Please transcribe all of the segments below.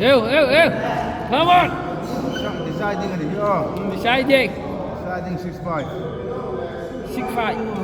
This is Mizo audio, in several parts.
Eu, eu, eu. Come on. Deciding ani hi aw. Deciding. Deciding 6-5. 6-5.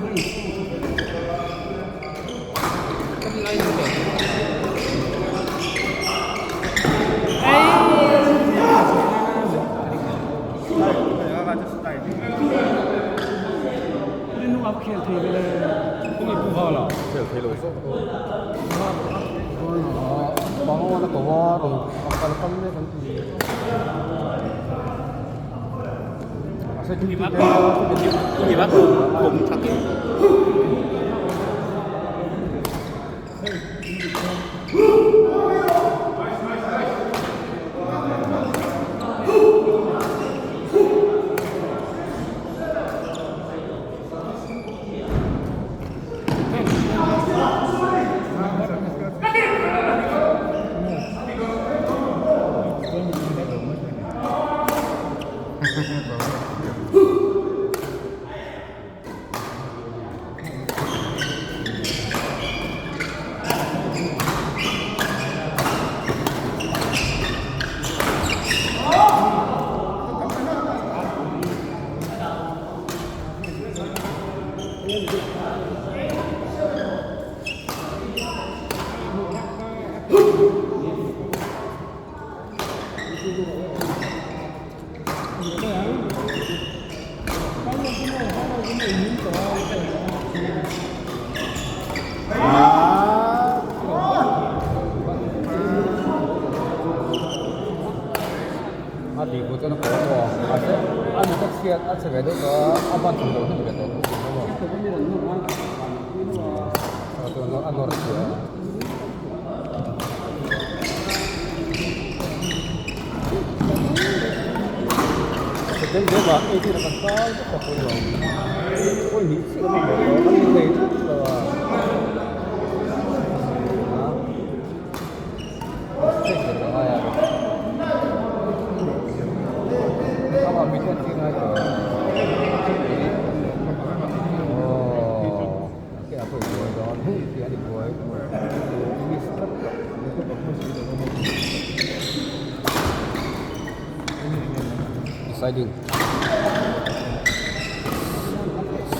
Deciding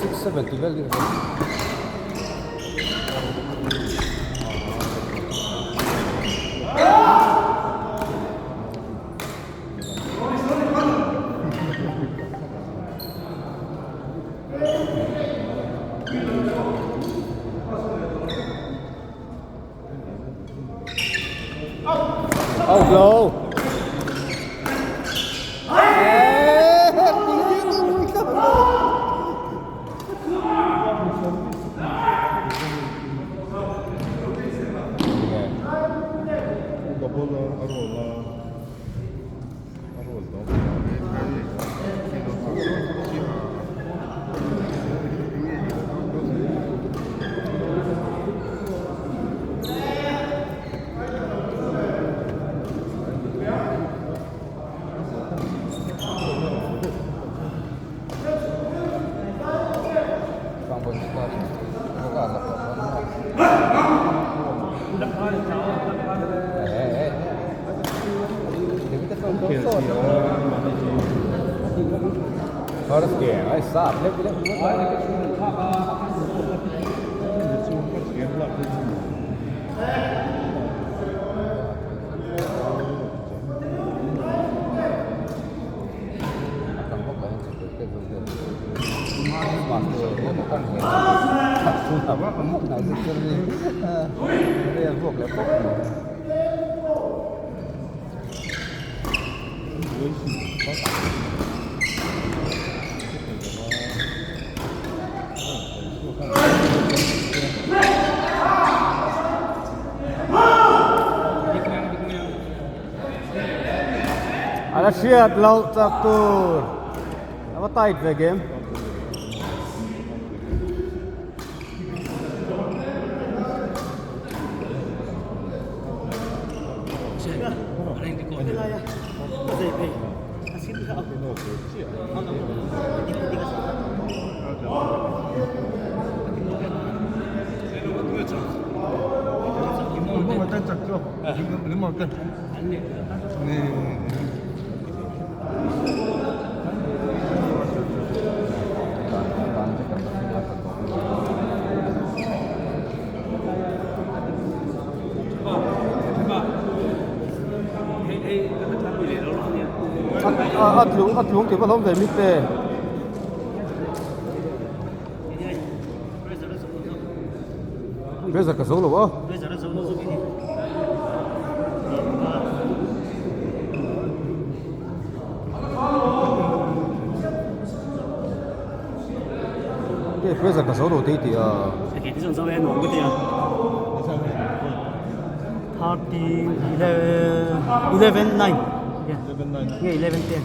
670 vel ding. Out low. First game, I saw. A la hriat loh chak tur a va tight ve game. A tlung a tlung tih va hlawm ve mit te. Pressure ka zo lo a. Pressure ka zo lo tih tih a. 11 9 yeah 11 10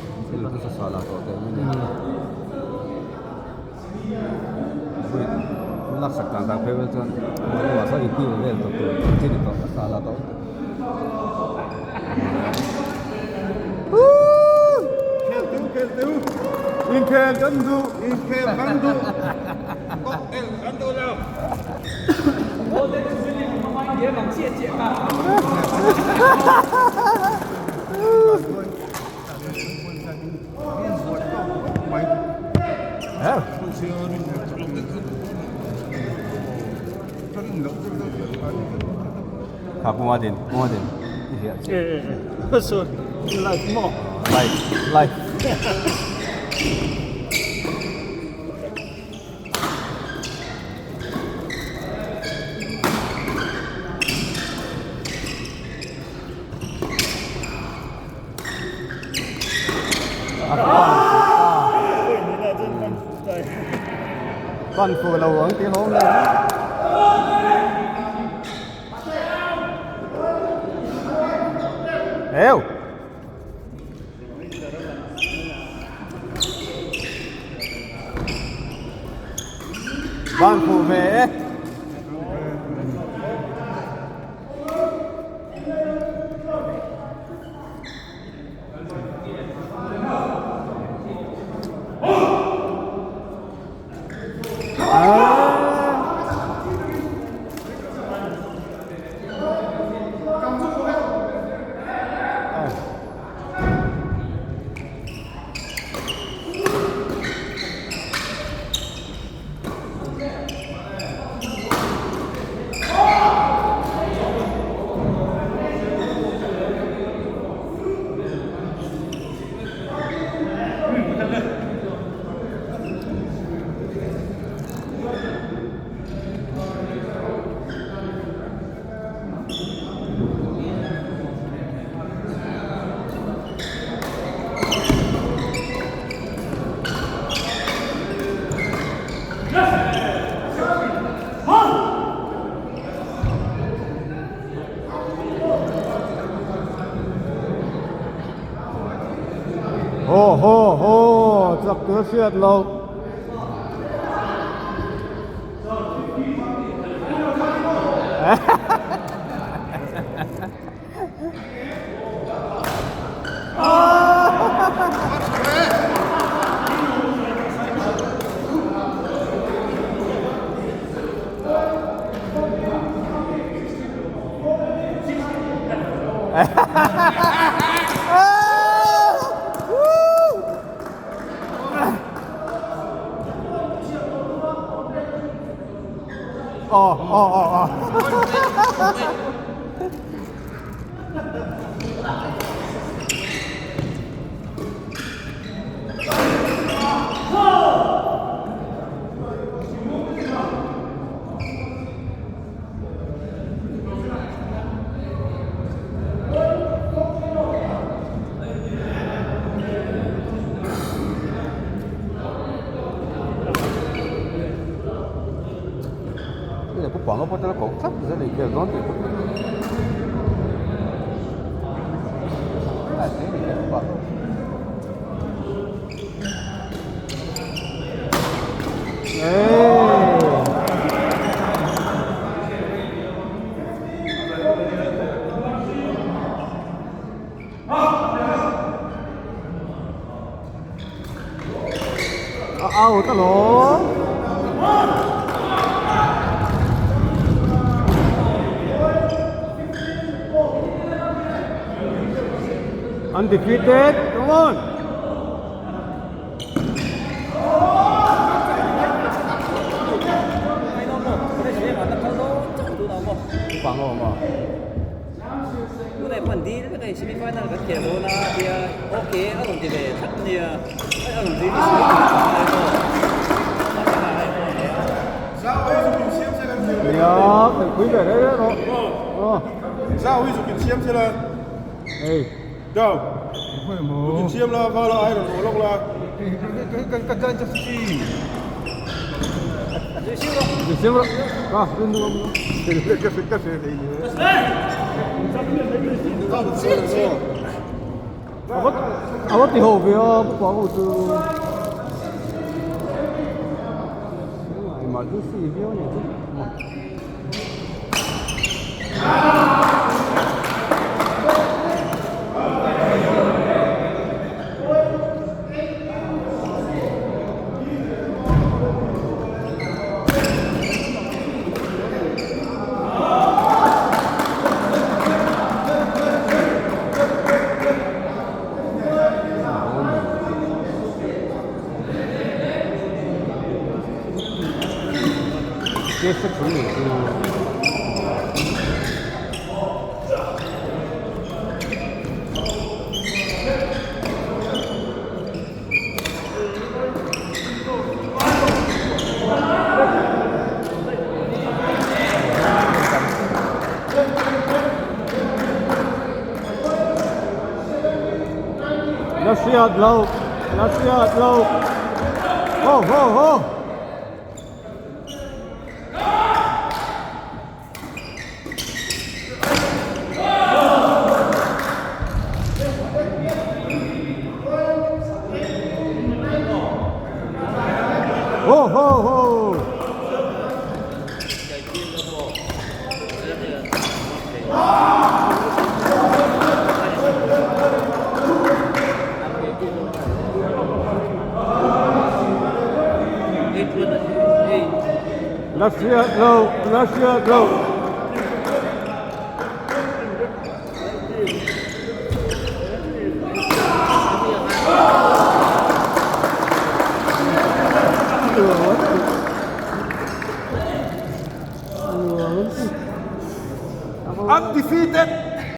Laksak dan tak phei chuan mahse inti vel tawh tur chi ni tawh a sala tawh. Inkhel kan duh, inkhel kan duh, cocktail kan duh lo. Kha Pu Madin, Pu Madin. So, live mo. Live, live. Pan fu lo ang ti hlawm le. Eu. Ban fu ve e. Ho ho ho chak tur hriat loh. Aw aw aw aw. Panga pawh te la koh tlat zel ei vel dawn tih pawh. Out alawm. Undefeated. Come on. Pang awm a. Tunah pawh an dil vek a hei semi final kan khel dawn a tia okay a rawn ti ve thlap nia a rawn ti ni Nia khelpui ve rei rei rawh. Zau hi zuk insiam se la. Hei. Go. Zuk insiam la val a ai rawn rawh lawk la. Ka ka ka si. Zui rawh. Ka dun dun. Ka ka se thei ni. A va ti ho ve a pu pa ho chu. Emergency viau ni chu. La hriat lo la hriat lo ho ho ho. Ho ho ho. La hriat lo la hriat lo. Undefeated.